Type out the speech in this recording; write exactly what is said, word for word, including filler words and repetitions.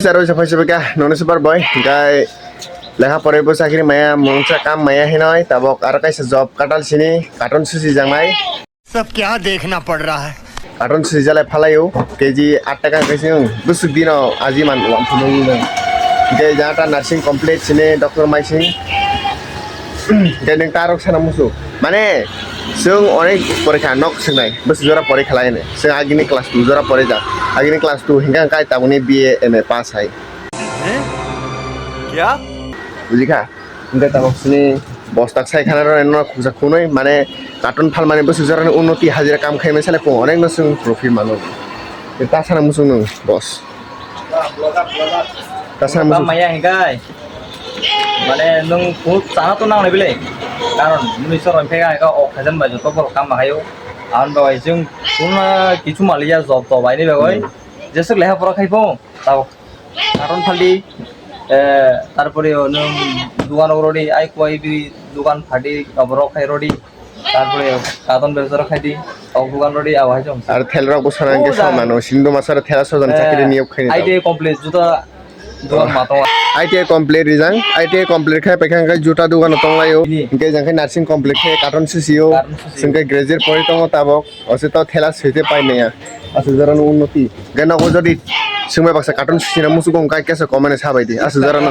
Saro sa phaisa bika, nono super boy, gai lekha poraibo chakri maya, mungsa kam maya hinoi, tabok aro kaisa job katal sini, katon susi jangnai. सब क्या देखना पड़ रहा है। Katon susi jalai phalaio, K G aat taka kaising, busuk dino aji man wan phunung nung. Gai jata nursing complete sini, doctor maising. Gai nung tarok sana musu. Mane, sung onek porikha nok sungnai, busuk jora porikha lai ne. Sung agini class two jora porijak. Agini class two hingka kai tabuni B A M A pass hai. क्या? Bujikha? Hingke tabok sini bostak sai khana rw no khuksa khunui mane katon phalmani bwswk jorani unnoti hajira kam khaimani sale kung onek no chwng trophy mano. Tasana muchung nung boss. Tasana muchung. Maya hingkai. Mane nung khub chana to nang bile. Karon muni sor rang phega ka ok khajan bai joto bor kam hayo. An bai jung kuna kichu maliya job to bai ni bagoi. Jesuk leha pora khai pho. Tabok. Katon phaldi, eh, tarpore o nwng dugan o rodi, ai kuai bi dugan phaldi, oborok khai rodi, tarpore katon bebsa rok khai di, ok dugan rodi, abo hai jong. Ar thela rok bo sana hingke. O jang. Somano, sinduma sara thela sojan. Eh, chakri niyok khai ni I T I complete, juta dugan ma tongo. I T I complete rijang, I T I complete khai paikha hingke juta dugan o tonglaio, bini. Hingke jang khe nursing complete khe katon sisio, katon sisio. Hingke graduate pori tongo tabok. Ose to thela soite pai maya. Aswk jorani unnoti. Gana ko jodi swngbai baksa katon sina musugo wngkha kesa komane sabai di. Aswk jorani.